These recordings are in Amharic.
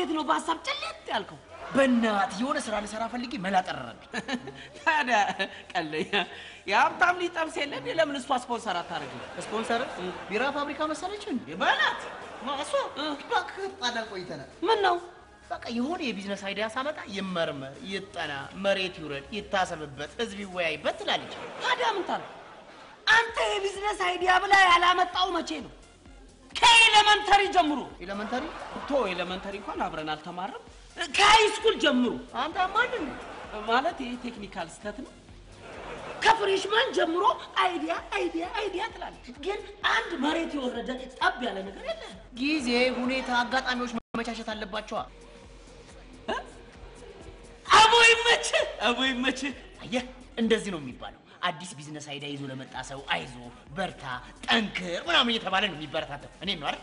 እንዴት ነው በሀሳብ ጭልጥ ያልከው? በእናትህ የሆነ ስራ ልሰራ ፈልጌ መላ ጠረረብኝ። ታዲያ ቀለኛ የሀብታም ልጅ ጠብስ የለ እንዴ? ለምን እሷ ስፖንሰር አታደርግም? ስፖንሰር ቢራ ፋብሪካ መሰለች እንዴ? በላት እሷ እባክህ ከተጣላን ቆይተናል። ምን ነው በቃ የሆነ የ business idea ሳመጣ ይመርመር፣ ይጠና፣ መሬት ይውረድ፣ ይታሰብበት፣ ህዝብ ይወያይበት ትላለች። ታዲያ ምን ታለ? አንተ የ business idea ብላ ያላመጣው መቼ ነው? ከ elementary ጀምሮ። Elementary ቶ elementary እንኳን አብረን አልተማርም። ከ high school ጀምሮ። አንተ ማን ማለት ይሄ technical ስህተት ነው። ከ freshman ጀምሮ idea idea idea ትላለህ፣ ግን አንድ መሬት የወረደ ጠብ ያለ ነገር የለም። ጊዜ፣ ሁኔታ፣ አጋጣሚዎች መመቻቸት አለባቸዋ። አቦ ይመችህ፣ አቦ ይመችህ። አየህ እንደዚህ ነው የሚባለው። አዲስ business idea ይዞ ለመጣ ሰው አይዞ፣ በርታ፣ ጠንክር ምናምን እየተባለ ነው የሚበረታተው። እኔ ነው አይደል?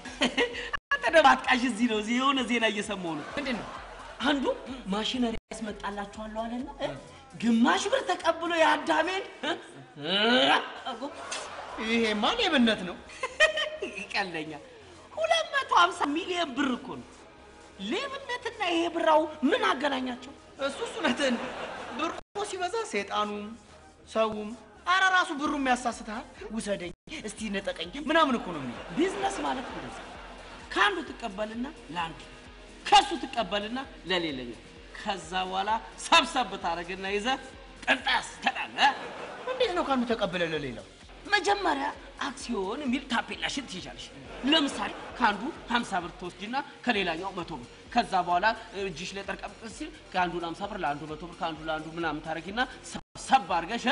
አንተ ደግሞ አጥቃሽ እዚህ ነው። እዚህ የሆነ ዜና እየሰማሁ ነው። ምንድን ነው? አንዱ ማሽነሪ ያስመጣላችኋለሁ አለና ግማሽ ብር ተቀብሎ የአዳሜን ይሄማ ሌብነት ነው። ይቀለኛል። 250 ሚሊዮን ብር እኮ ነው። ሌብነትና ይሄ ብራው ምን አገናኛቸው? እሱ እውነትህን። ብር እኮ ሲበዛ ሰይጣኑም ሰውም ኧረ ራሱ ብሩም ያሳስትሃል። ውሰደኝ እስቲ ነጠቀኝ ምናምን እኮ ነው የሚለው። ቢዝነስ ማለት እንደዛ ከአንዱ ትቀበልና ለአንዱ፣ ከሱ ትቀበልና ለሌለኛው፣ ከዛ በኋላ ሰብሰብ ታደርግና ይዘህ ቅንጣስ ትላለህ። እንዴት ነው ከአንዱ ተቀብለ ለሌላው? መጀመሪያ አክሲዮን የሚል ታፔላሽን ትይዣለሽ። ለምሳሌ ከአንዱ 50 ብር ትወስጂና ከሌላኛው 100 ብር። ከዛ በኋላ እጅሽ ላይ ጠርቀም ሲል ከአንዱ 50 ብር ለአንዱ 100 ብር ከአንዱ ለአንዱ ምናምን ታደርጊና ሰብሰብ አድርገሽ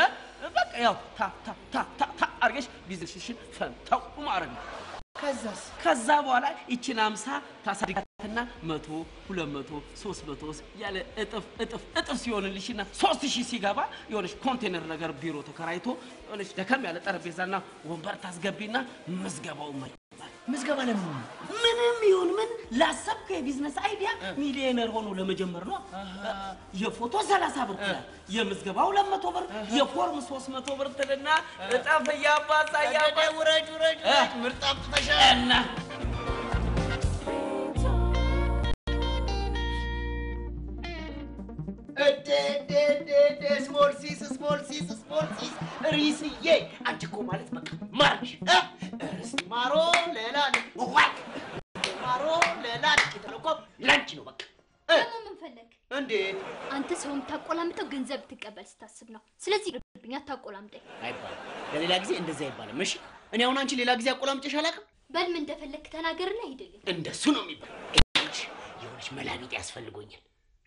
በቃ ያው ታ ታ ታ ታ ታ አድርገሽ ቢዝነስሽን ፈንተው ማድረግ ነው። ከዛስ? ከዛ በኋላ ይችን 50 ታሳድጋትና 100፣ 200፣ 300 ያለ እጥፍ እጥፍ እጥፍ ሲሆንልሽና 3000 ሲገባ የሆነች ኮንቴነር ነገር ቢሮ ተከራይቶ የሆነች ደከም ያለ ጠረጴዛና ወንበር ታስገቢና ምዝገባው መጀመር። ምዝገባ ለምን ነው? ምንም ይሁን ምን ላሰብከው የ business idea ሚሊዮነር ሆኖ ለመጀመር ነው። የፎቶ 30 ብር ትላለህ፣ የምዝገባው 200 ብር፣ የፎርም 300 ብር ትልና እጥፍ እያባዛ እያባዛ ውረጅ ውረጅ ውረጅ፣ ምርጥ አምጥተሻል። እና Small sis small sis small sis ሪስዬ፣ አንቺ እኮ ማለት በቃ ማርሽ እርስቲ ማሮ ሌላ ዋይ ማሮ ሌላ እኮ ላንቺ ነው በቃ። ደግሞ ምን ፈለግ? እንዴት? አንተ ሰው የምታቆላምጠው ገንዘብ ትቀበል ስታስብ ነው። ስለዚህ ይቅርብኝ፣ አታቆላምጠኝ። አይባልም። ለሌላ ጊዜ እንደዚህ አይባልም። እሺ እኔ አሁን አንቺ ሌላ ጊዜ አቆላምጬሽ አላውቅም። በል ምን እንደፈለግክ ተናገርና ሂድልኝ። እንደሱ ነው የሚባል። የሆነች መላቢጤ ያስፈልጎኛል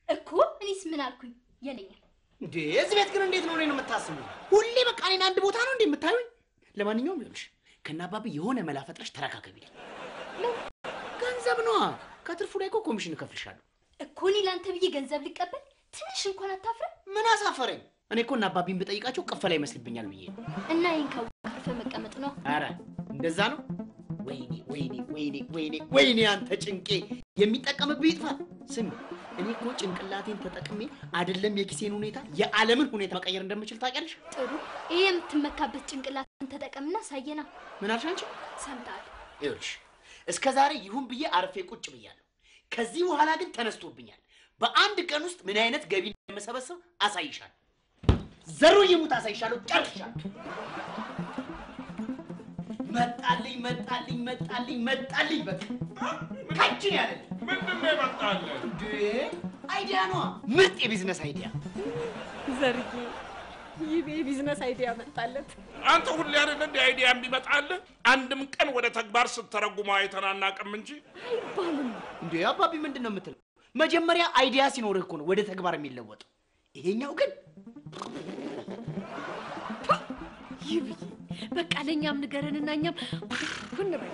እኮ። እኔስ ምን አልኩኝ? የለኝም። እንዴ እዚህ ቤት ግን እንዴት ነው እኔን የምታስቡኝ? ሁሌ በቃ እኔን አንድ ቦታ ነው እንዴ የምታዩኝ? ለማንኛውም ይኸውልሽ ከእነ አባቢ የሆነ መላ ፈጥረሽ ተረካከቢልኝ። ምን? ገንዘብ ነዋ። ከትርፉ ላይ እኮ ኮሚሽን እከፍልሻለሁ። እኮ እኔ ለአንተ ብዬ ገንዘብ ልቀበል? ትንሽ እንኳን አታፍርም? ምን አሳፈረኝ? እኔ እኮ እነ አባቢን ብጠይቃቸው ቅፈላ ይመስልብኛል ብዬ ነው። እና ይሄን ካወቅህ አርፈህ መቀመጥ ነው። ኧረ እንደዛ ነው። ወይኔ ወይኔ ወይኔ ወይኔ ወይኔ አንተ ጭንቄ የሚጠቀምብህ ይጥፋ። ስሚ እኔ እኮ ጭንቅላቴን ተጠቅሜ አይደለም የኪሴን ሁኔታ የዓለምን ሁኔታ መቀየር እንደምችል ታውቂያለሽ። ጥሩ፣ ይሄ የምትመካበት ጭንቅላትን ተጠቀምና ሳየና። ምን አልሽ አንቺ? ሰምተሃል? ይኸውልሽ እስከ ዛሬ ይሁን ብዬ አርፌ ቁጭ ብያለሁ። ከዚህ በኋላ ግን ተነስቶብኛል። በአንድ ቀን ውስጥ ምን አይነት ገቢ እንደምሰበስብ አሳይሻለሁ። ዘሩ ይሙት አሳይሻለሁ። ጨርሻለሁ። መጣልኝ መጣልኝ መጣልኝ መጣልኝ። በቃ ካችን ያለልኝ። ምንድን ነው የመጣልህ? እንዴ idea ነዋ። ምርጥ የ business idea። ዘርዬ ይህ የ business idea መጣለት። አንተ ሁሌ አይደለ እንደ idea የሚመጣልህ? አንድም ቀን ወደ ተግባር ስትተረጉመው አይተን አናውቅም እንጂ። አይባልም። እንዴ አባቢ ምንድን ነው የምትለው? መጀመሪያ idea ሲኖርህ እኮ ነው ወደ ተግባር የሚለወጠው። ይሄኛው ግን ይብዬ በቃ ለእኛም ንገረንና እኛም እንበል።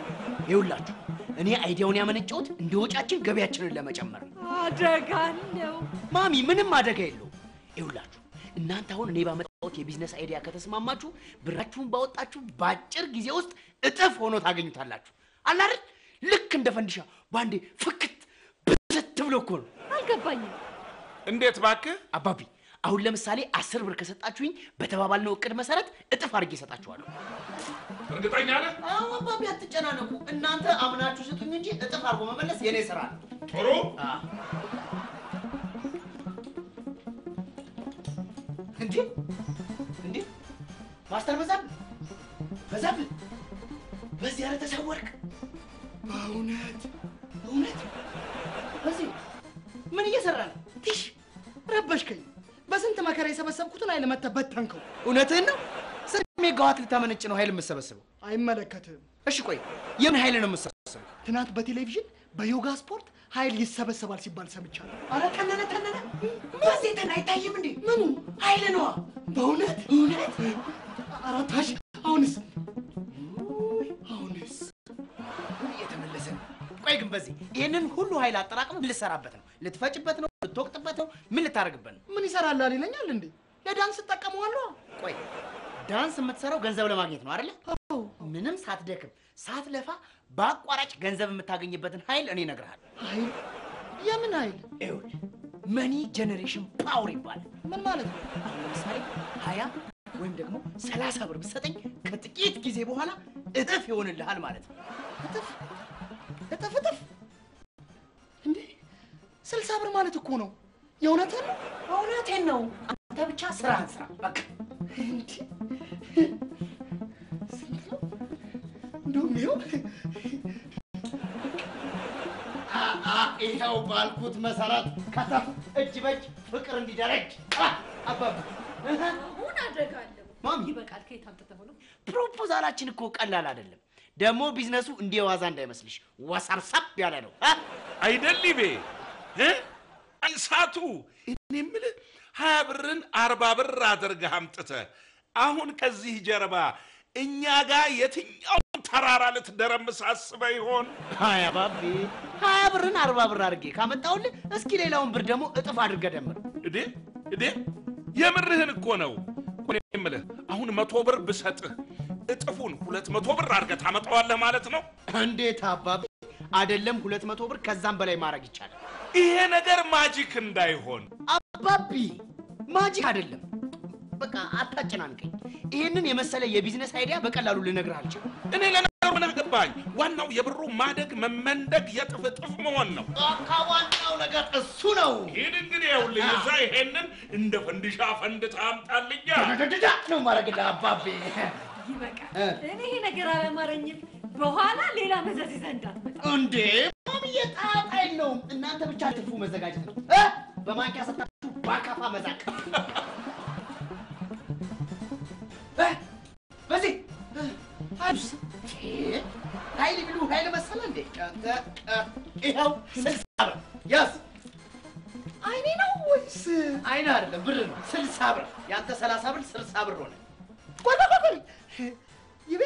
ይኸውላችሁ እኔ idea ውን ያመነጨሁት እንደ ወጫችን ገቢያችንን ለመጨመር ነው። አደጋ አለው። ማሚ ምንም አደጋ የለውም። ይኸውላችሁ እናንተ አሁን እኔ ባመጣሁት የ business idea ከተስማማችሁ ብራችሁን ባወጣችሁ በአጭር ጊዜ ውስጥ እጥፍ ሆኖ ታገኙታላችሁ። አለ አይደል? ልክ እንደ ፈንዲሻ በአንዴ ፍክት ብስት ብሎ እኮ ነው። አልገባኝም። እንዴት እባክህ? አባቢ አሁን ለምሳሌ 10 ብር ከሰጣችሁኝ በተባባልነው እቅድ መሰረት እጥፍ አድርጌ እሰጣችኋለሁ። እርግጠኛ ነህ? አዎ አባቢ፣ አትጨናነቁ። እናንተ አምናችሁ ስጡኝ እንጂ እጥፍ አድርጎ መመለስ የኔ ስራ ነው። ጥሩ። እንዴ እንዴ፣ master በዛብህ በዛብህ፣ በዚህ ኧረ ተሰወርክ። በእውነት እውነት በዚህ ምን እየሰራ ነው? ትሽ ረበሽከኝ። በስንት መከራ የሰበሰብኩትን ኃይል መተህ በተንከው። እውነትህን ነው? ስንት ሜጋዋት ልታመነጭ ነው ኃይል የምትሰበስበው? አይመለከትህም። እሺ ቆይ የምን ኃይል ነው የምትሰበስበው? ትናንት በቴሌቪዥን በዮጋ ስፖርት ኃይል ይሰበሰባል ሲባል ሰምቻለሁ። ኧረ ተነነ ተነነ፣ በዚህ ተን አይታይም እንዴ? ምኑ ኃይል ነዋ። በእውነት እውነት። አራታሽ አሁንስ አሁንስ እየተመለሰ ነው። ቆይ ግን በዚህ ይህንን ሁሉ ኃይል አጠራቅም ልትሰራበት ነው? ልትፈጭበት ነው? ልትወቅጥበት ነው? ምን ልታደርግበት ነው? ምን ይሰራላል ይለኛል እንዴ? ለዳንስ እጠቀመዋለሁ። ቆይ ዳንስ የምትሰራው ገንዘብ ለማግኘት ነው አይደለ? ምንም ሳትደክም ሳትለፋ በአቋራጭ ገንዘብ የምታገኝበትን ኃይል እኔ እነግርሃለሁ። ኃይል? የምን ኃይል? ይኸውልህ money generation power ይባላል። ምን ማለት ነው? አሁን ለምሳሌ 20 ወይም ደግሞ 30 ብር ብትሰጠኝ ከጥቂት ጊዜ በኋላ እጥፍ ይሆንልሃል ማለት ነው። እጥፍ እጥፍ እጥፍ? እንዴ 60 ብር ማለት እኮ ነው። የእውነትህን ነው? እውነቴን ነው። አንተ ብቻ ስራህን ስራ በቃ። እንዴ ስንት ነው? እንደውም ይኸው ይኸው ባልኩት መሰረት ከተፍ እጅ በእጅ ፍቅር እንዲደረጅ አባብ አሁን አደርጋለሁ። ማሚ ይበቃል። ከየት አምጥተኸው ነው? ፕሮፖዛላችን እኮ ቀላል አይደለም። ደግሞ ቢዝነሱ እንዲህ የዋዛ እንዳይመስልሽ ወሰብሰብ ያለ ነው። አይደል ይቤ እሳቱ። እኔ የምልህ 20 ብርን 40 ብር አድርገህ አምጥተህ አሁን ከዚህ ጀርባ እኛ ጋር የትኛውን ተራራ ልትደረምስ አስበህ ይሆን? አይ አባቢ፣ 20 ብርን 40 ብር አድርጌ ካመጣሁልህ እስኪ ሌላውን ብር ደግሞ እጥፍ አድርገህ ደምር። እዴ እዴ፣ የምርህን እኮ ነው። እኔ የምልህ አሁን 100 ብር ብሰጥህ እጥፉን 200 ብር አድርገህ ታመጣዋለህ ማለት ነው? እንዴት አባቢ፣ አይደለም 200 ብር ከዛም በላይ ማድረግ ይቻላል። ይሄ ነገር magic እንዳይሆን አባቢ። magic አይደለም። በቃ አታጨናንቀኝ። ይሄንን የመሰለ የ business idea በቀላሉ ልነግርህ አልችልም። እኔ ለነገሩ ምን አገባኝ? ዋናው የብሩ ማደግ መመንደግ የጥፍ እጥፍ መሆን ነው። በቃ ዋናው ነገር እሱ ነው። ይሄን እንግዲህ ይኸውልህ እዛ ይሄንን እንደ ፈንዲሻ ፈንድታ አምጣልኛ። ደደደደ ነው ማድረግልህ አባቢ። ይበቃል። እኔ ይሄ ነገር አላማረኝም። በኋላ ሌላ መዘዝ ይዘህ እንዳትመጣ። እንዴ ማሚዬ፣ ጣጣ የለውም። እናንተ ብቻ ትርፉ መዘጋጀት ነው። በማንኪያ ሰጣችሁ ባካፋ መዛቅ። በዚህ ኃይል ቢሉ ኃይል መሰለህ እንዴ? አንተ ይኸው 60 ብር ያዝ። አይኔ ነው ወይስ አይን አይደለም ብር ነው። 60 ብር ያንተ 30 ብር 60 ብር ሆነ። ቆይ ቆይ ቆይ፣ ይቤ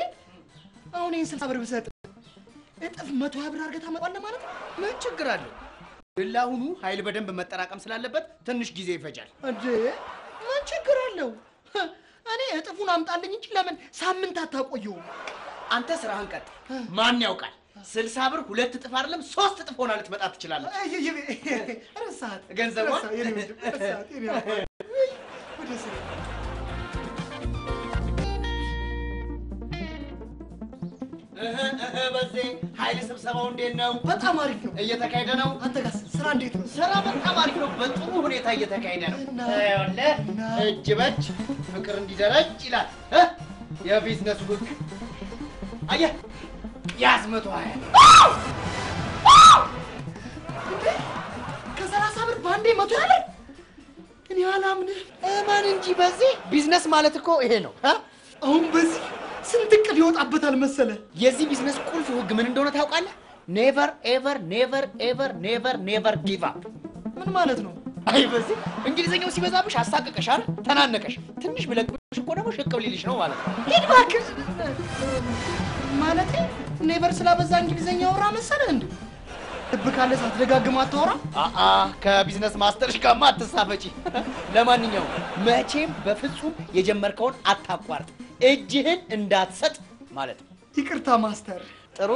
አሁን ይሄን 60 ብር ብሰጥ እጥፍ 120 ብር አድርገህ ታመጣዋለህ ማለት ነው? ምን ችግር አለው? ግን ለአሁኑ ኃይል በደንብ መጠራቀም ስላለበት ትንሽ ጊዜ ይፈጃል። እንዴ ምን ችግር አለው? እኔ እጥፉን አምጣልኝ እንጂ ለምን ሳምንት አታቆየውም? አንተ ስራህን ቀጥል። ማን ያውቃል? 60 ብር 2 እጥፍ አይደለም 3 እጥፍ ሆና ልትመጣ ትችላለች። ረሳት ገንዘቧን ረሳት። ወደ ስራ በዚህ ኃይል ስብሰባው እንዴት ነው? በጣም አሪፍ ነው። እየተካሄደ ነው። አንተ ጋር ስራ እንዴት ነው? ስራ በጣም አሪፍ ነው። በጥሩ ሁኔታ እየተካሄደ ነው። ይኸውልህ እጅ በእጅ ፍቅር እንዲደረጅ ይላል የቢዝነሱ ህግ። አየህ ያዝ 120 እንዴ! ከ30 ብር በአንዴ 120 ብር? እኔ አላምንህም። እመን እንጂ በዚህ ቢዝነስ ማለት እኮ ይሄ ነው። አሁን በዚህ ስንት እቅድ ይወጣበታል መሰለህ? የዚህ ቢዝነስ ቁልፍ ህግ ምን እንደሆነ ታውቃለህ? Never ever never ever never never give up። ምን ማለት ነው? አይ በዚህ እንግሊዘኛው ሲበዛብሽ አሳቀቀሽ አይደል? ተናነቀሽ። ትንሽ ብለቅብሽ እኮ ደግሞ ሽቅብ ሊልሽ ነው ማለት ነው። ሂድ እባክህ። ማለቴ never ስላበዛ እንግሊዘኛ አወራ መሰለህ እንዴ? ልብ ካለ ሳትደጋግም አታወራ። አአ ከ business master ሽ ጋርማ አትሳፈጪ። ለማንኛውም መቼም በፍጹም የጀመርከውን አታቋርጥ፣ እጅህን እንዳትሰጥ ማለት ነው። ይቅርታ master። ጥሩ።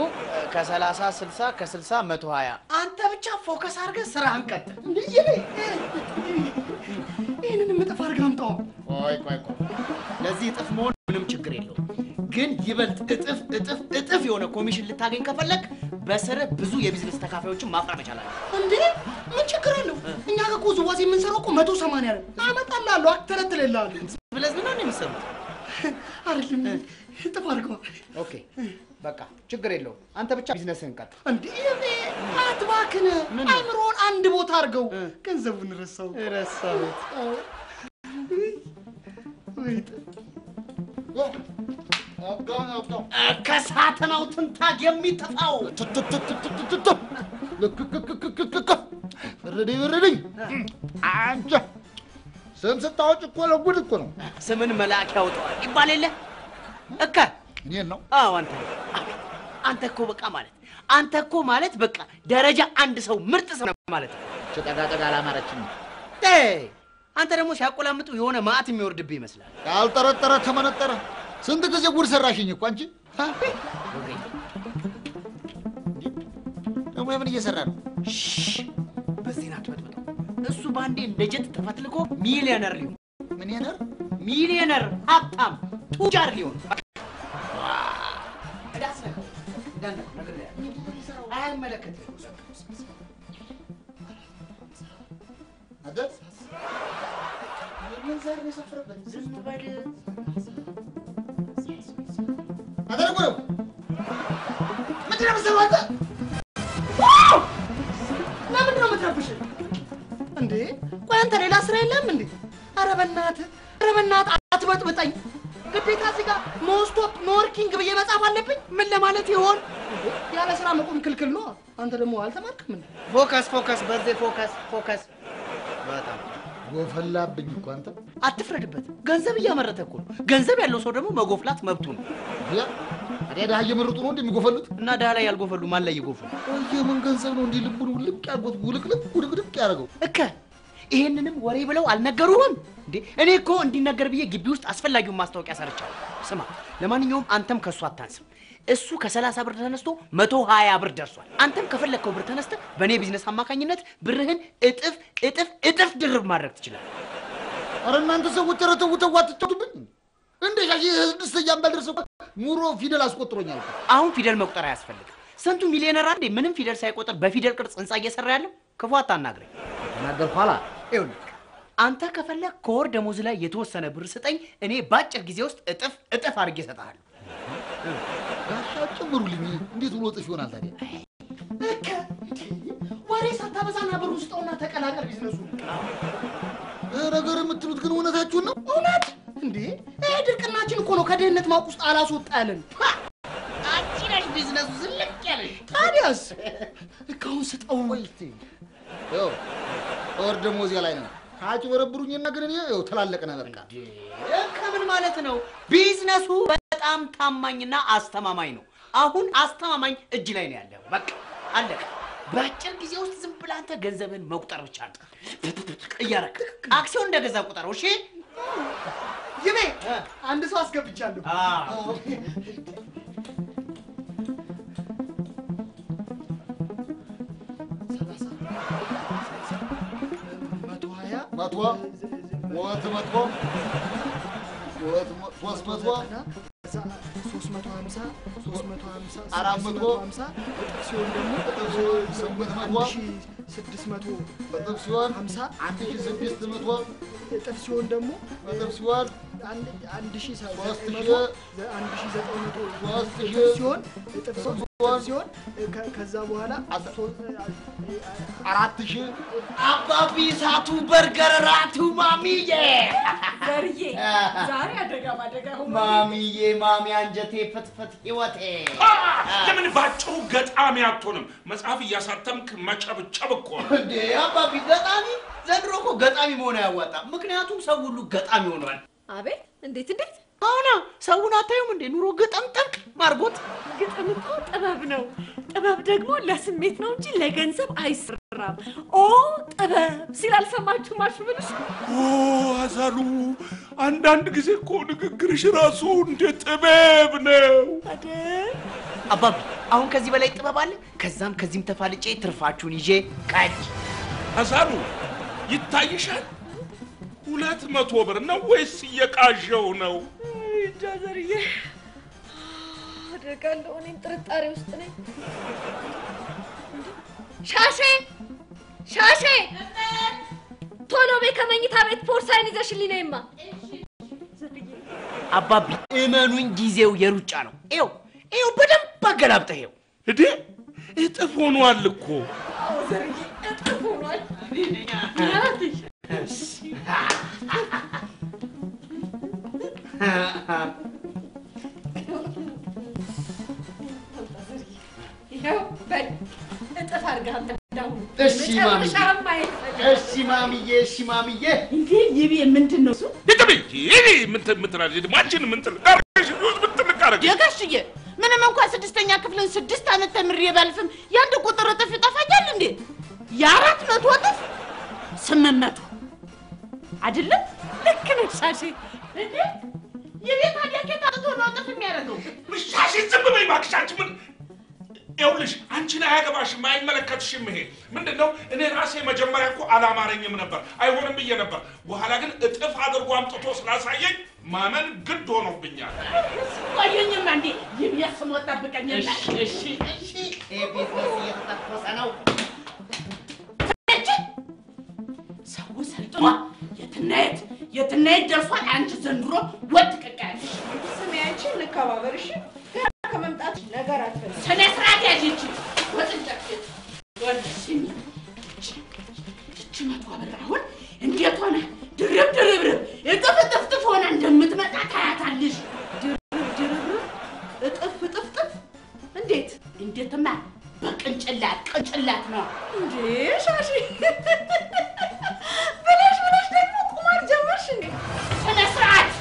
ከ30 60 ከ60 120። አንተ ብቻ focus አድርገህ ስራህን ቀጥል። እንዴ ይሄን ይሄንንም እጥፍ አድርገህ አምጣው። ቆይ ቆይ ቆይ፣ ለዚህ እጥፍ መሆን ምንም ችግር የለውም። ግን ይበልጥ እጥፍ እጥፍ እጥፍ የሆነ ኮሚሽን ልታገኝ ከፈለክ በስርህ ብዙ የቢዝነስ ተካፋዮችን ማፍራት መቻል አለብህ። እንዴ ምን ችግር አለው? እኛ ጋር እኮ ውዝዋዜ የምንሰራው እኮ 180 ነው። አመጣልሃለሁ፣ አተረትልልሃለሁ። ብለህ ነው የሚሰሩት አይደለም? እጥፍ አድርገው። Okay በቃ ችግር የለውም። አንተ ብቻ ቢዝነስህን ቀጥል። እንዴ ይሄ አትባክን፣ አይምሮን አንድ ቦታ አድርገው። ገንዘቡን ረሳው ረሳሁት። ከሳተናው ትንታግ የሚጠፋው ፍርድኝ ፍርድኝ። አንቺ ስም ስታወጭ እኮ ለጉድ እኮ ነው። ስምን መልአክ ያወጣዋል ይባል የለ እከ እኔን ነው? አዎ አንተ። አቤት አንተ እኮ በቃ ማለት አንተ እኮ ማለት በቃ ደረጃ አንድ ሰው ምርጥ ሰው ማለት ነው። ጠጋ ጠጋ አላማረችኝም። አንተ ደግሞ ሲያቆላምጡ የሆነ ማዕት የሚወርድብህ ይመስላል። ያልጠረጠረ ተመነጠረ። ስንት ጊዜ ጉድ ሰራሽኝ እኮ አንቺ። ደግሞ ምን እየሰራ ነው? በዜና አትበጥብጠው። እሱ ባንዴ እንደ ጀት ተፈትልኮ ሚሊዮነር ሊሆን። ሚሊዮነር? ሚሊዮነር ሀብታም ቱጃር ሊሆን። አይመለከትህም። ዝም በል። አንተ ደግሞ ምንድን ነው የምትሰራው አንተ? ለምንድን ነው የምትረብሽ እንዴ? ቆይ አንተ ሌላ ስራ የለም እንዴ? ኧረ በእናትህ ኧረ በእናትህ አትበጥብጠኝ። ግዴታ እዚህ ጋር no stop no working ብዬ መጻፍ አለብኝ? ምን ለማለት ይሆን? ያለ ስራ መቆም ክልክል ነው። አንተ ደግሞ አልተማርክም እንዴ? Focus focus፣ በርዜ focus focus። በጣም ጎፈላብኝ እኮ አንተ። አትፍረድበት። ገንዘብ እያመረተ እኮ ነው። ገንዘብ ያለው ሰው ደግሞ መጎፍላት መብቱ ነው። ታዲያ ድሀ እየመረጡ ነው እንዴ የሚጎፈሉት? እና ድሀ ላይ ያልጎፈሉ ማን ላይ ይጎፍሉ? የምን ገንዘብ ነው እንዲህ ልቡን ውልቅ ያርጎት ውልቅልቅ ውድቅድቅ ያደረገው? እከ ይሄንንም ወሬ ብለው አልነገሩህም እንዴ? እኔ እኮ እንዲነገር ብዬ ግቢ ውስጥ አስፈላጊውን ማስታወቂያ ሰርቻለሁ። ስማ፣ ለማንኛውም አንተም ከእሱ አታንስም። እሱ ከ30 ብር ተነስቶ 120 ብር ደርሷል። አንተም ከፈለግከው ብር ተነስተህ በእኔ ቢዝነስ አማካኝነት ብርህን እጥፍ እጥፍ እጥፍ ድርብ ማድረግ ትችላለህ። ኧረ እናንተ ሰዎች ኧረ ተው ተው አትጫወቱብኝ። እንደ ሻሽ ስድስተኛ አምባል ደርሰው ኑሮ ፊደል አስቆጥሮኛል። አሁን ፊደል መቁጠር አያስፈልግም። ስንቱ ሚሊዮነር አንዴ ምንም ፊደል ሳይቆጥር በፊደል ቅርጽ ህንጻ እየሰራ ያለው። ክፉ አታናግረኝ። ተናገርኩ ኋላ። ይኸውልህ አንተ ከፈለግ ከወር ደሞዝ ላይ የተወሰነ ብር ስጠኝ፣ እኔ በአጭር ጊዜ ውስጥ እጥፍ እጥፍ አድርጌ እሰጥሃለሁ። ጋሻ ጨምሩልኝ። እንዴት ብሎ እጥፍ ይሆናል ታዲያ? እከ ወሬ ሳታበዛና ብር ውስጠውና ተቀላቀል ቢዝነሱ። ነገር የምትሉት ግን እውነታችሁን ነው? እውነት እንዴ? ይሄ ድርቅናችን እኮ ነው ከድህነት ማቅ ውስጥ አላስወጣ ያለን። አንቺ ነሽ ቢዝነሱ ዝልቅ ያለሽ። ታዲያስ እካሁን ስጠው። ይኸው ወር ደሞዜ ላይ ነው ካጭበረብሩኝና ግን እኔ ይኸው ተላለቅነ በቃ። ከምን ማለት ነው? ቢዝነሱ በጣም ታማኝና አስተማማኝ ነው። አሁን አስተማማኝ እጅ ላይ ነው ያለው። በቃ አለቀ። በአጭር ጊዜ ውስጥ ዝም ብለህ አንተ ገንዘብህን መቁጠር ብቻ ነው እያደረክ አክሲዮን እንደገዛ ቁጠረው። እሺ ይቤ አንድ ሰው አስገብቻለሁ። አዎ መቶ 200 300 350 350 450 እጥፍ ሲሆን ደግሞ እጥፍ ሲሆን 800 1600 እጥፍ ሲሆን 50 1600 እጥፍ ሲሆን ደግሞ እጥፍ ሲሆን 1900 1900 ሲሆን እጥፍ ሲሆን ከዛ በኋላ 4000 አባቢ ሳቱ በርገር ራቱ ማሚዬ ዘርዬ ዛሬ አደጋ ባደጋ ሆኖ ማሚዬ ማሚ አንጀቴ ፍትፍት ህይወቴ። ለምን ባጭሩ ገጣሚ አትሆንም? መጽሐፍ እያሳተምክ መቸብቸብ እኮ ነው። እንዴ አባቢ ገጣሚ? ዘንድሮ እኮ ገጣሚ መሆን አያዋጣም። ምክንያቱም ሰው ሁሉ ገጣሚ ሆኗል። አቤት እንዴት እንዴት! አሁና ሰውን አታዩም እንዴ? ኑሮ ግጥምጥም ማርጎት። ግጥም እኮ ጥበብ ነው። ጥበብ ደግሞ ለስሜት ነው እንጂ ለገንዘብ አይሰራም። ኦ ጥበብ ሲል አልሰማችሁም? አሽብልሽ ኦ አዛሉ፣ አንዳንድ ጊዜ እኮ ንግግርሽ ራሱ እንደ ጥበብ ነው። አይደል? አባቢ አሁን ከዚህ በላይ ጥበብ አለ? ከዛም ከዚህም ተፋልጬ ትርፋችሁን ይዤ ቀጭ። አዛሉ ይታይሻል፣ 200 ብር ነው ወይስ እየቃዠው ነው? እንጃ ዘርዬ፣ አደርጋለሁ። እኔም ጥርጣሬ ውስጥ ነኝ። ሻሼ ሻሼ፣ ቶሎ በይ ከመኝታ ቤት ቦርሳዬን ይዘሽልኝ ነይማ። አባቢ እመኑኝ፣ ጊዜው የሩጫ ነው። ይኸው ይኸው በደንብ አገላብጠህ ይኸው። እንዴ እጥፍ ሆኗል እኮ። አዎ ዘርዬ፣ እጥፍ ሆኗል። ይኸው በል እጥፍ አድርገህ አምጣው። እሺ ማሚዬ፣ እሺ ማሚዬ፣ እሺ ማሚዬ። እንዴ ይቤ ምንድን ነው እሱ? ይሄ ምን ትላለች ደግሞ? አንቺን ምን ትልቃረሽ? ምን ትልቃረሽ? የጋሽዬ ምንም እንኳን 6ኛ ክፍልን 6 ዓመት ተምሬ ባልፍም የአንድ ቁጥር እጥፍ ይጠፋኛል እንዴ? የ400 እጥፍ 800 አይደለም? ልክ ነሽ ሻሼ። እንዴ የቤት ታዲያ ከየት አምጥቶ ነው እጥፍ የሚያደርገው? ሻሼ ዝም በይ እባክሽ። አንቺ ምን ይኸውልሽ፣ አንቺን አያገባሽም፣ አይመለከትሽም። ይሄ ምንድን ነው? እኔ ራሴ መጀመሪያ እኮ አላማረኝም ነበር፣ አይሆንም ብዬ ነበር። በኋላ ግን እጥፍ አድርጎ አምጥቶ ስላሳየኝ ማመን ግድ ሆኖብኛል። ቆየኝማ እንዴ ይብያ ስሞት ጠብቀኝ። እሺ እሺ እሺ። ይሄ ቢዝነስ እየተተኮሰ ነው። ሰው ሰልጥኗል። የትና የት የትና የት ደርሷል። አንቺ ዘንድሮ ወጥ ትቀቀያለሽ። ስሚ አንቺ እንከባበር እሺ። ገና ከመምጣት ነገር አትፈልግም። ስነ ስርዓት ያዥ። ይቺ ወጥ እንጨት ወልሽኝ እቺ 100 ብር አሁን እንዴት ሆነ ድርብ ድርብርብ እጥፍ እጥፍ ጥፍ ሆና እንደምትመጣ ታያታለሽ። ድርብ ድርብርብ እጥፍ እጥፍ ጥፍ እንዴት? እንዴትማ በቅንጭላት ቅንጭላት ነው እንዴ ሻሺ ብለሽ ብለሽ ደግሞ ቁማር ጀመርሽ እንዴ? ስነ ስርዓት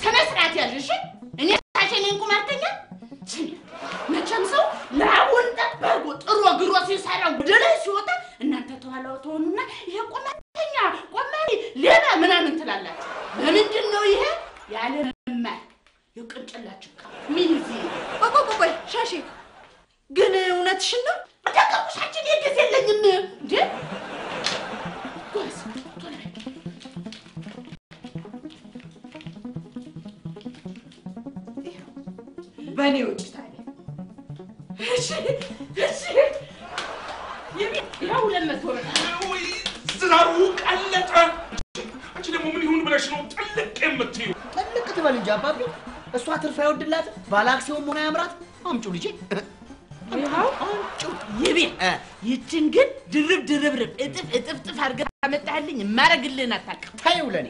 ስነ ስርዓት ያዥ እሺ። እኔ ሻሼ ነኝ ቁማርተኛ? መቼም ሰው ላቡን ጠብ አድርጎ ጥሮ ግሮ ሲሰራ ወደ ላይ ሲወጣ እናንተ ተኋላው ትሆኑና ይሄ ቁማርተኛ ቆማሪ ሌባ ምናምን ትላላችሁ። በምንድን ነው ይሄ? ያለ መማር የቅንጭላት ችግር ምን ይዜ ቆይ ቆይ ቆይ ሻሼ ግን እውነትሽን ነው? ደቀቁሻችን የጊዜ የለኝም እንዴ። ጎበዝ ቶሎ በይ። በእኔ ውጭ ታዲያ። እሺ እሺ ይኸው 200 ብር። ወይ ዝናሩ ቀለጠ። አንቺ ደግሞ ምን ይሁን ብለሽ ነው ጥልቅ የምትይው? ጥልቅ ትበል እንጂ አባቢ፣ እሷ ትርፍ አይወድላትም። ባለ አክሲዮን መሆን አያምራት። አምጪው ልጄ፣ ይኸው አምጪው። ይቤ ይችን ግን ድርብ ድርብርብ እጥፍ እጥፍ ጥፍ አድርገህ አመጣህልኝ። የማደርግልህን አታውቅም። ተይው ለእኔ።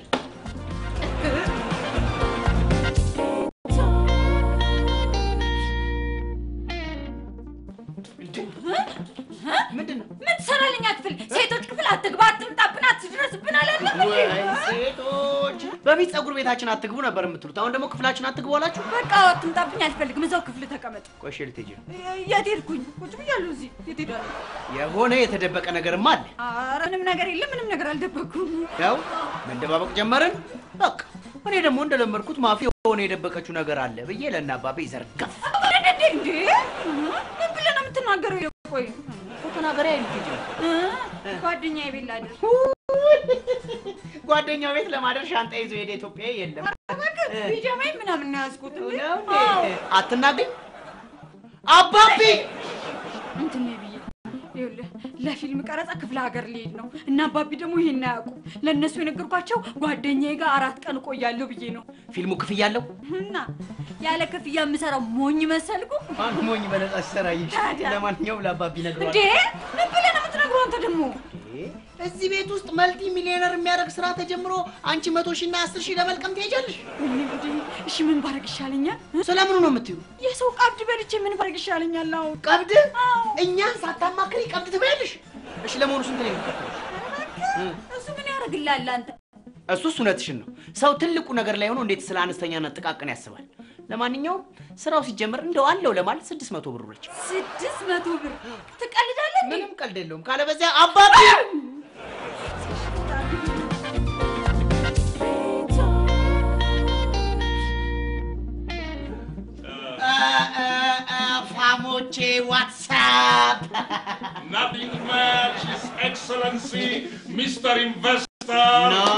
ምንድን ነው? ምን ትሰራለኛ ክፍል? ሴቶች ክፍል አትግባ፣ አትምጣብን፣ አትድረስብን አላለም እንዴ? ወይ ሴቶች! በፊት ፀጉር ቤታችን አትግቡ ነበር የምትሉት፣ አሁን ደግሞ ክፍላችን አትግቡ አላችሁ። በቃ አትምጣብኝ አልፈልግም። እዛው ክፍል ተቀመጥ። ቆይ እሺ፣ ልትሄጂ ነው? የት ሄድኩኝ? ቁጭ ብያለሁ እዚህ። የት ሄዳለሁ? የሆነ የተደበቀ ነገርማ አለ። ኧረ ምንም ነገር የለም። ምንም ነገር አልደበኩም። ያው መንደባበቅ ጀመርን። በቃ እኔ ደግሞ እንደለመድኩት ማፊ የሆነ የደበቀችው ነገር አለ ብዬ ለእነ አባቤ ዘርገፍ። እንዴ እንዴ! ምን ብለህ ነው የምትናገረው? ቆይ ተናገሪ። አይ ልትሄጂ ነው? ጓደኛዬ ቤት ላድር። ጓደኛው ቤት ለማደር ሻንጣ ይዞ ሄደ ኢትዮጵያዊ የለም። ፒጃማዬን ምናምን ነው ያዝኩት። እንዴ ነው እንዴ? አትናገኝ አባቢ። እንትን ነው ብዬ ይኸውልህ፣ ለፊልም ቀረጻ ክፍለ ሀገር ሊሄድ ነው እና አባቢ ደግሞ ይሄን አያውቁም። ለእነሱ የነገርኳቸው ጓደኛዬ ጋር 4 ቀን እቆያለሁ ብዬ ነው። ፊልሙ ክፍያ አለው? እና ያለ ክፍያ የምሰራው ሞኝ መሰልኩ? ማን ሞኝ በነጻ ሲሰራ ይሽ። ታዲያ? ለማንኛውም ለአባቢ ነግረዋል። እንዴ ምን ብለህ ነው የምትነግረው አንተ ደግሞ? እዚህ ቤት ውስጥ multi millionaire የሚያደርግ ስራ ተጀምሮ አንቺ 100 ሺህ እና 10 ሺህ ለመልቀም ትሄጃለሽ? ወይኔ ጉዴ! እሺ ምን ባረግ ይሻለኛል? ስለምኑ ነው የምትይው? የሰው ቀብድ በልቼ ምን ባረግ ይሻለኛል? አሁን ቀብድ? እኛን ሳታማክሪ ቀብድ ትበያለሽ? እሺ ለመሆኑ ስንት ነው የሚከፈለሽ? እሱ ምን ያደርግልሃል አንተ? እሱስ እውነትሽን ነው። ሰው ትልቁ ነገር ላይ ሆኖ እንዴት ስለ አነስተኛና ጥቃቅን ያስባል? ለማንኛውም ስራው ሲጀመር እንደው አለው ለማለት 600 ብር ነች። 600 ብር ትቀልዳለህ እንዴ? ምንም ቀልድ የለውም። ካለበዚያ አባቢ ፋሞቼ what's up Nothing much, His Excellency, Mr. Investor. No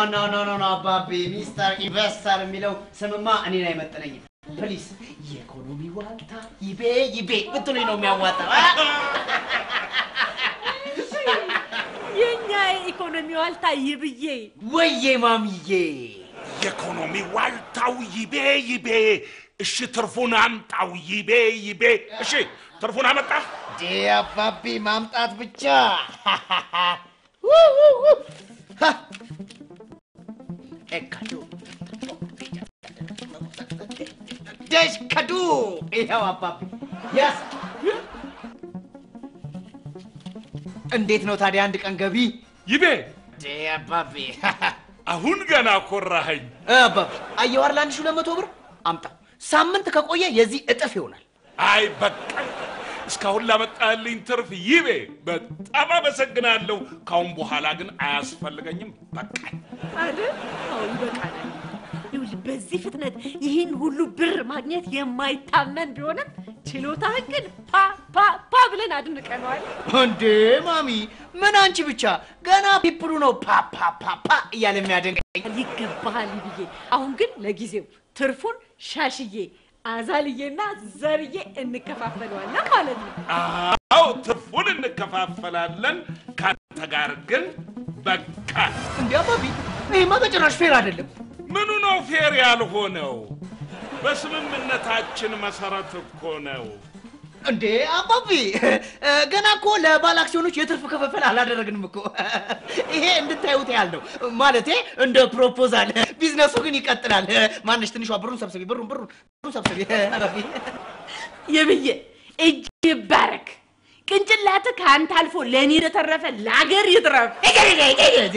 no no no no አባቢ፣ Mister Investor የሚለው ስምማ እኔን አይመጥነኝም። Please የኢኮኖሚ ዋልታ ይቤ ይቤ ብትሉኝ ነው የሚያዋጣው። የኛ የኢኮኖሚ ዋልታ ይብዬ። ወዬ ማሚዬ፣ የኢኮኖሚ ዋልታው ይቤ ይቤ። እሺ ትርፉን አምጣው ይቤ ይቤ። እሺ ትርፉን አመጣ ዴ አባቢ፣ ማምጣት ብቻ። ኤካዱ ደሽ ከዱ፣ ይኸው አባቢ ያስ። እንዴት ነው ታዲያ አንድ ቀን ገቢ? ይቤ። ዴ አባቢ፣ አሁን ገና ኮራኸኝ። አባቢ አየሁ አይደል፣ 1200 ብር አምጣው። ሳምንት ከቆየ የዚህ እጥፍ ይሆናል። አይ በቃ እስካሁን ላመጣልኝ ትርፍ ይቤ በጣም አመሰግናለሁ። ካሁን በኋላ ግን አያስፈልገኝም። በቃ። አይደል? አዎ ይበቃናል። ይኸውልህ በዚህ ፍጥነት ይህን ሁሉ ብር ማግኘት የማይታመን ቢሆንም ችሎታህን ግን ፓ ፓ ፓ ብለን አድንቀነዋል። እንዴ ማሚ፣ ምን አንቺ ብቻ፣ ገና people ኡ ነው ፓ ፓ ፓ ፓ እያለ የሚያደንቀኝ። ይገባሃል ብዬ። አሁን ግን ለጊዜው ትርፉን ሻሽዬ፣ አዛልዬና ዘርዬ እንከፋፈለዋለን ማለት ነው። አዎ ትርፉን እንከፋፈላለን። ከአንተ ጋር ግን በቃ። እንዴ አባቢ፣ ይሄማ በጭራሽ fair አይደለም። ምኑ ነው fair ያልሆነው? በስምምነታችን መሰረት እኮ ነው። እንዴ አባቢ፣ ገና እኮ ለባለ አክሲዮኖች የትርፍ ክፍፍል አላደረግንም እኮ። ይሄ እንድታዩት ያህል ነው፣ ማለቴ እንደ proposal። ቢዝነሱ ግን ይቀጥላል። ማነሽ ትንሿ፣ ብሩን ሰብስቢ፣ ብሩን ብሩን ብሩን ሰብስቢ አባቢ። ይብዬ እጅ ይባረክ። ቅንጭላት ከአንተ አልፎ ለእኔ ለተረፈ ለአገር ይትረፍ።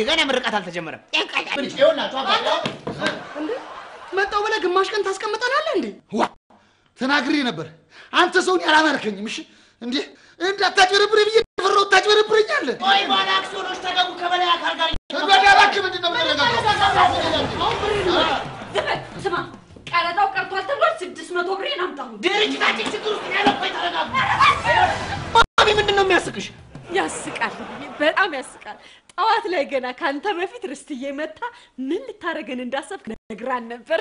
ገና ምርቃት አልተጀመረም። እንዴ መጣው ብለህ ግማሽ ቀን ታስቀምጠናለህ እንዴ? ዋ ተናግሬ ነበር። አንተ ሰውን ያላማርከኝም። እሺ እንዴ እንዳታጭበረብረኝ ብዬ ፈራሁ። ታጭበረብረኛለህ። ቆይ ባለ አክሲዮኖች ተገቡ ከበላይ አካል ጋር። እባክህ ምንድን ነው የምንረጋጋው? ዝም በል። ስማ ቀረጣው ቀርቷል ተብሏል። 600 ብሬን አምጣሁ። ድርጅታችን ችግር ውስጥ ነው ያለው። ቆይ ተረጋጉ። ማሚ ምንድን ነው የሚያስቅሽ? ያስቃል፣ በጣም ያስቃል። ጠዋት ላይ ገና ካንተ በፊት ርስትዬ መታ ምን ልታደርገን እንዳሰብክ ነግራን ነበር።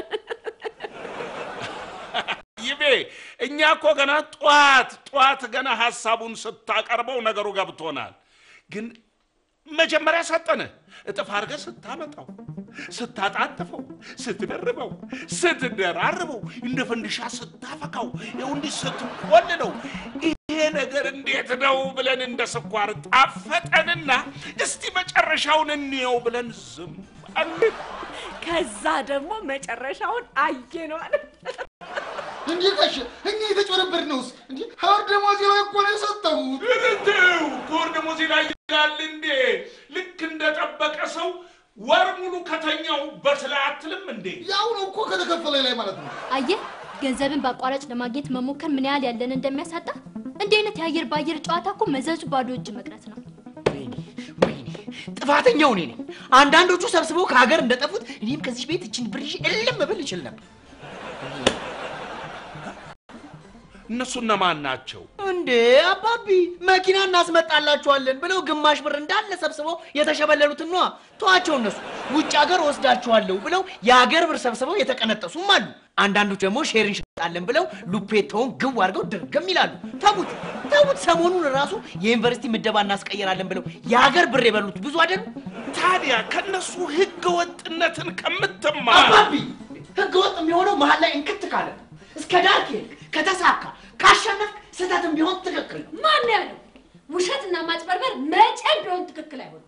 ይቤ እኛ እኮ ገና ጠዋት ጠዋት ገና ሀሳቡን ስታቀርበው ነገሩ ገብቶናል። ግን መጀመሪያ ሰጠነ እጥፍ አድርገህ ስታመጣው፣ ስታጣጥፈው፣ ስትደርበው፣ ስትደራርበው፣ እንደ ፈንዲሻ ስታፈካው፣ ይኸው እንዲህ ስትቆልለው ይሄ ነገር እንዴት ነው ብለን እንደ ስኳር ጣፈጠንና እስቲ መጨረሻውን እንየው ብለን ዝም አልን። ከዛ ደግሞ መጨረሻውን አየነዋል። እንዴ ጋሽ እኛ የተጭበረበርነውስ? እንዴ ከወር ደመወዜ ላይ እኮ ነው የሰጠሁት። እንደው ከወር ደመወዜ ላይ ይላል እንዴ? ልክ እንደጠበቀ ሰው ወር ሙሉ ከተኛውበት ላይ አትልም እንዴ? ያው ነው እኮ ከተከፈለ ላይ ማለት ነው። አየህ ገንዘብን በአቋራጭ ለማግኘት መሞከር ምን ያህል ያለን እንደሚያሳጣ። እንዲህ አይነት የአየር በአየር ጨዋታ እኮ መዘዙ ባዶ እጅ መቅረት ነው። ወይኔ ወይኔ፣ ጥፋተኛው እኔ ነኝ። አንዳንዶቹ ሰብስበው ከሀገር እንደጠፉት እኔም ከዚህ ቤት እችን ብር ይዤ እልም ብል እችል ነበር። እነሱ እነማን ናቸው? እንዴ አባቢ፣ መኪና እናስመጣላችኋለን ብለው ግማሽ ብር እንዳለ ሰብስበው የተሸበለሉትን ነዋ። ተዋቸው፣ እነሱ ውጭ ሀገር ወስዳችኋለሁ ብለው የሀገር ብር ሰብስበው የተቀነጠሱም አሉ። አንዳንዶች ደግሞ share እንሸጣለን ብለው ሉፔቶውን ግው አድርገው ድርግም ይላሉ። ተዉት ተዉት። ሰሞኑን ራሱ የዩኒቨርሲቲ ምደባ እናስቀይራለን ብለው የሀገር ብር የበሉት ብዙ አይደሉ? ታዲያ ከነሱ ህገ ወጥነትን ከምትማር አባቢ፣ ህገ ወጥ የሚሆነው መሀል ላይ እንክት ካለ ነው። እስከ ዳር ከሄድክ፣ ከተሳካ፣ ካሸነፍክ ስህተትም ቢሆን ትክክል ነው። ማን ያለው? ውሸትና ማጭበርበር መቼም ቢሆን ትክክል አይሆንም።